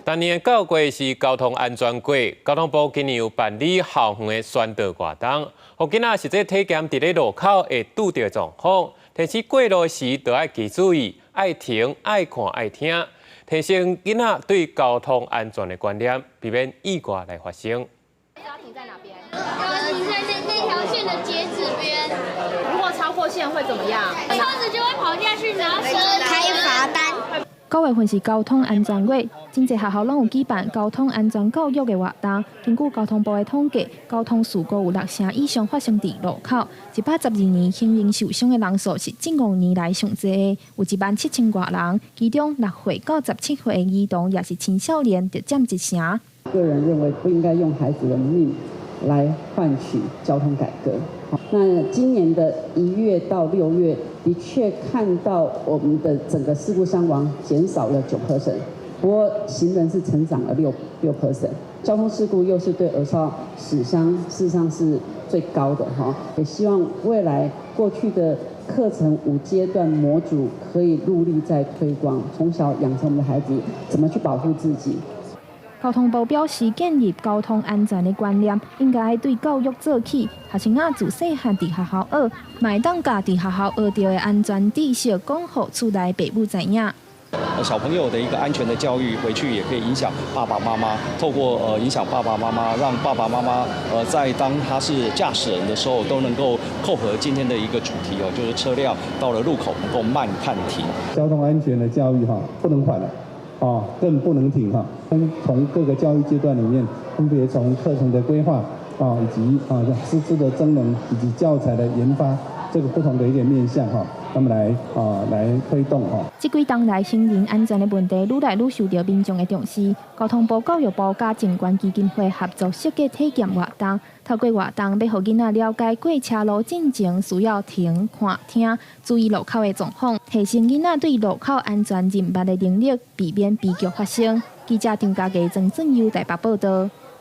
逐年9月是交通安全月，交通部今年有辦理校園的宣導活動，予囡仔實際體驗佇咧路口會拄著狀況，提醒過路時著愛加注意，愛停、愛看、愛聽，提升囡仔對交通安全的觀念，避免意外來發生。要停在哪邊？要停在那條線的截止邊。如果超過線會怎麼樣？車子就會跑下去，然後開罰單。9月份是交通安全月，真濟學校攏有舉辦交通安全教育的活動。根據交通部的統計，交通事故有六成以上發生佇路口。112年行人受傷的人數是近5年來上濟的，有1萬7千外人，其中6歲到17歲的兒童抑是青少年，就佔一成。個人認為不應該用孩子的命來換取交通改革。那今年的1月到6月，的確看到我們的整個事故傷亡減少了9%，不過行人是成長了6%。交通事故又是對兒少死傷，事實上是最高的哈。也希望未來過去的課程五階段模組可以陸力再推廣，從小養成我們的孩子怎麼去保護自己。交通部表示，建立交通安全的觀念，應該對教育做起。學生仔自細漢佇學校學，嘛會當共佇學校學著的安全知識講予厝內爸母知影。小朋友的一個安全的教育，回去也可以影響爸爸媽媽。透過影響爸爸媽媽，讓爸爸媽媽在當他是駕駛人的時候，都能夠扣合今天的一個主題哦，就是車輛到了路口能夠慢看停。交通安全的教育哈，不能緩了。啊，更不能停哈！從各個教育階段裡面，分別從課程的規劃啊，以及啊師資的增能，以及教材的研發，這個不同的一個面向哈，那麼來啊來推動哈。這幾冬來行人安全的問題，愈來愈受著民眾的重視。交通部教育部佮靜觀基金會合作設計體驗活動，透過活動欲予囡仔了解過車路進前需要停、看、聽，注意路口的狀況，提升囡仔對路口安全認捌的能力，避免悲劇發生。記者張家傑、曾俊優台北報導。